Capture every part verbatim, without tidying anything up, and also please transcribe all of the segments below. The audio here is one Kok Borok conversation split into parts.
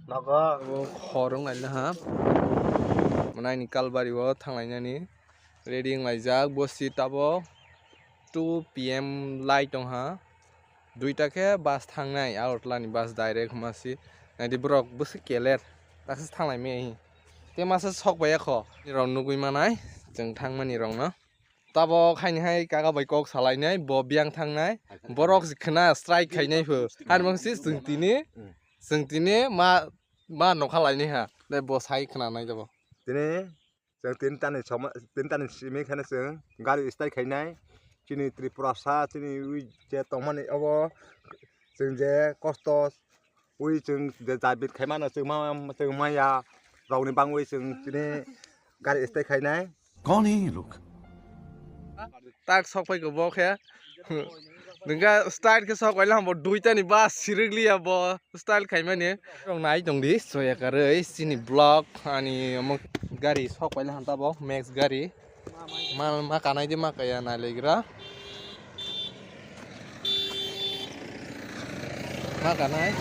Nogo. Abo khorang laina ha. Manaini Kalbari o thanglainani. Ready wnglaijak. Bo seat abo two P M lai tongha. Duita khe bus thangnai. Agartala ni bus direct hwnma si. Naidi borok bwswk keler. Taksa thanglaimani. Te masa sok bai kho. Nirok nugwi manai. Chwng thangmani rokno. Tabok haini hai kaka bai kok salainai, bo biyang thangnai, borok khna strike khainai pho. Ani mangsi chwng tini, chwng tini ma, ma nokha lainai ha. Le bo sai khna nai jabo. Tini chwng tini tani soma, tini tani simi khana chwng gari strike khainai. Chini Tripura sa, chini ui je tongmani obo chwng je kosto ui chwng je jabit khaimano chwng ma, chwng maya rokni bangwi chwng tini gari strike khainai. कौन है ये लोग? Tak sok pai ko bo khe. Nungka style khe sok pai lang bo duita ni bus sirikliya bo style khaimani. Rok nai tong di soya karwi chini vlog ani omo gari sok pai lang tabok Max gari. Ma, ma kanai di ma kaya nai legra. Ma kanai.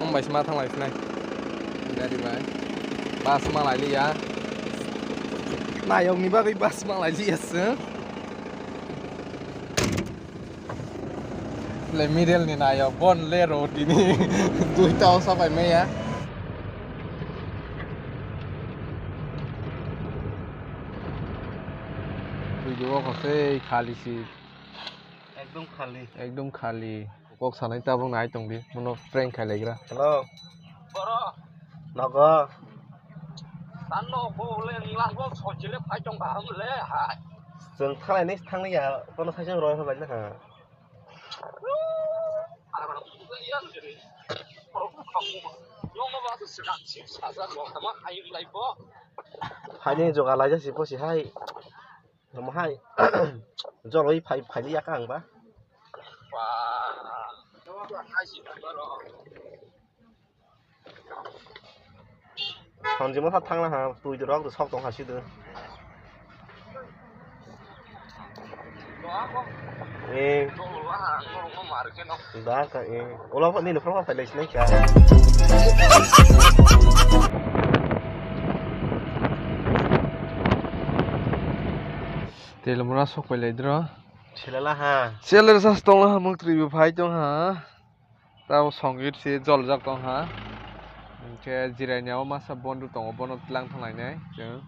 Om bai sma thang lai sinai. Gari bai. Bus ma lai liya. Nayok ni bagwi bus ma lai liya se. Le middle ni nayok bon le roti ni. Duita o sabai meya. Video o khosei khali si. Ekdom khali. Ekdom khali. Kok sanai tabuk nai tong di. Muno prank khai legra. Hello. Boro. Nogo. Tanno bo le nglak bo sojile phai tong kaham le hai. Chwng thalai ni thang ya. Kono sai chwng roi phai na kha. Haini joga laijak si bosi hai. Tamo hai. Joloi phai phai liya ka ang ba. Sanjimo sa thangna ha, twi rok sok tong ha sido. Eh. Da ka eh. Ola ni phone phai lai sinai ka. Telemura sok pai lai dro. Selala ha. Seler sa tong ha, muk twi phai tong ha. Tamo songit se joljak tong ha. Hingke jiraini o masa bondu tongo, bono tlang thanglainai chwng.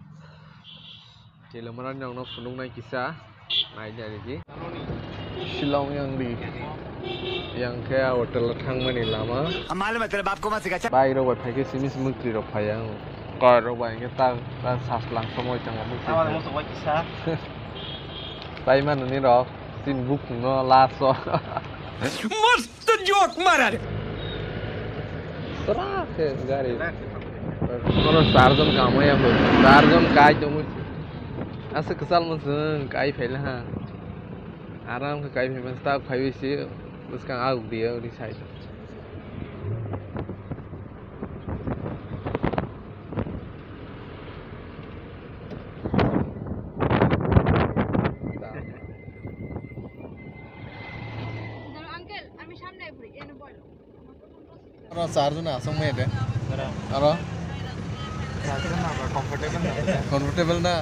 Telemura ni nokno phunuknai kisa. Naidi ari di. Shillong yang di. Yang khe hotel thangmani lama. हम मालूम है तेरे बाप को मत सिखा। Bike rok bai phaikhe simi simi mukti rok phai ang. Car rok bai hingke ta, ta saslang somoi tongo mukti. Tama rok. Pai manu ni rok. Tin bukung no last o. Mast joke mara re. Sora khe gari. Oro charjon kamaya bo. Charjon kai tongwi. Asa kwchal mo chwng kai phaila ha. Aram khe kai phaiman stak phaiwi se bwskang aguk diya uni side. Uncle, আমি সামনে ঘুরি, এনে বলো। Aro charjon aswk maya de. Aro? Comfortable na? Comfortable na?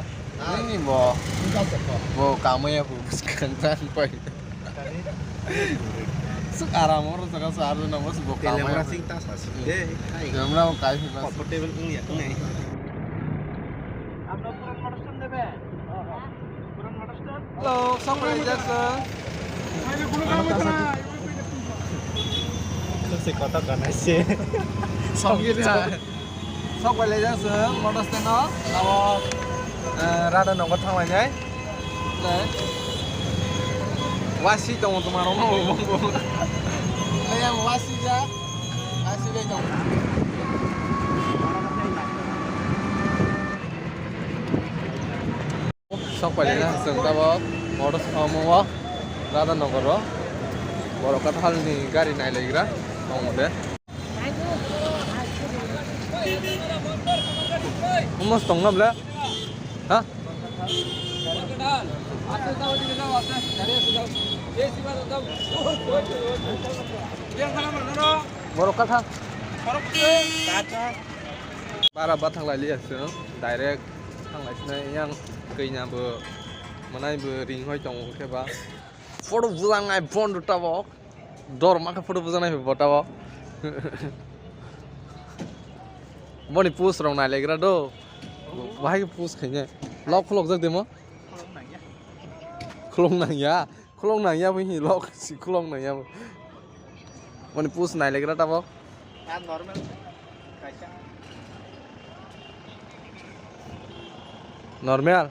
Nini bo. Bo kamaya bo bwskang tan pai. Suk aram oro jaga sa arwi nang bas bo kamai. Telemura sing ta sa si de, hai. Telemura bo kai phi bas. Comfortable wng ya, wng ya. Hello, song bai jak sir. Song se kota kana se. Song se. Sok bai laijak chwng motor stand o, abo, eh, Radha Nagar thang lainai. Le. Wasi tongo tongma rok no bo bo. Le yang wasi jak, wasi bai tongo. Sok pai laina chwng tabok motor omo o Radha Nagar o borok kathal ni gari nai laigra tong de. Omo se tong na bwle? Ha? Borok kha thang. Bara ba thang lai liya se, direct thang lai sinai yang kanya bo manai bo ring hoi tong khe ba. Photo bulang ai phone tabok. Dor ma khe photo bujanai bo tabok. Boni post rok nai legra do. Bahai post khaine. Lok khulok jak demo. Khulok nang ya. Khulok nang ya bo hi lok si khulok nang ya bo. Mani post nai legra tabok. Ah, normal. Kaisa. Normal.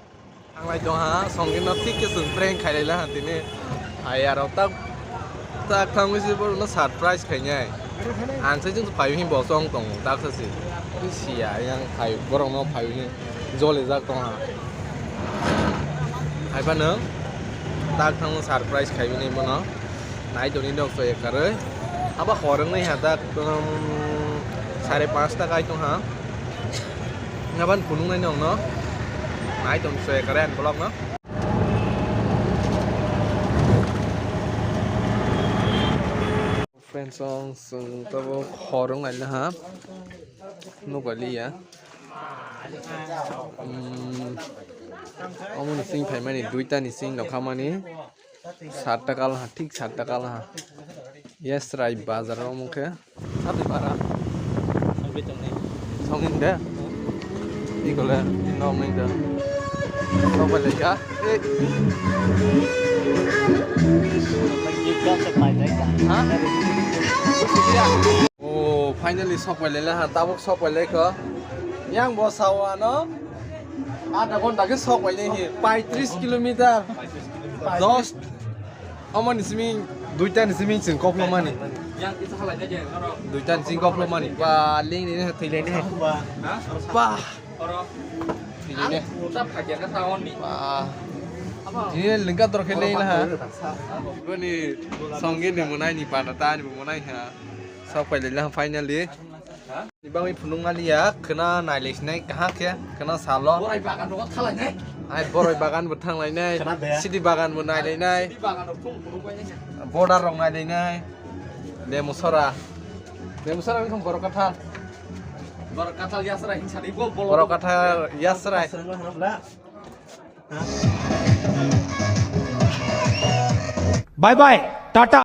Ang lai tong ha, songin no thik khe chwng prank khai lai la ha tini. Hai aro tak tak thangwi si borok no surprise khainai. Ang sai jung phai hin bo song tong tak sa si. Siya yang phai borok no phai hin. Jolijak tong ha. Hai phano tak thang surprise khai bini bono. Nai toni nok so ekaroi. Aba hor wng nai ha tak, um, sare panch ta kai tong ha. Ngaban phunuk nai nong no. Nai tong so ekaroi an vlog no. Friends, song song tabo hor wng nai na ha. Nuk bai liya. Hmm, omo ni sing phaimani duita ni sing nokha mani sat ta kal ha, thik sat ta kal ha. Yes, rai bazar omo khe. Sat ta para. Songin de. Ikole nok nai da. Sok bai lai kha. Eh. Ha? Oh, finally sok bai lai ha, tabuk sok bai lai kho. Yang bo sao ano. Adha ghonta khe sok bai lai hi. Paitris kilometer. Dos. Omo ni simi, duita ni simi chwng koplo mani. Duita ni simi koplo mani. Ba, ling ni thwi lai ni. Ba. Thwi lai ni. Ba. Ini lingka dor khe lai na ha. Boni songin ni munai ni panda ta ni munai ha. Sok pai lai na finally. Ni bagwi phunuk mani ya, khwna nai lai sinai kaham khe, khwna salo. Borai bagan rok thalai nai. Ai borai bagan bo thang lai nai. Khwna de. Sidi bagan bo nai lai nai. Sidi bagan rok thung phunuk bai nai. Border rok nai lai nai. Bemusora. Bemusora wngkha borok kathal. Borok kathal yasra hin sadi bo bolok. Borok kathal yasra. Bye bye, tata.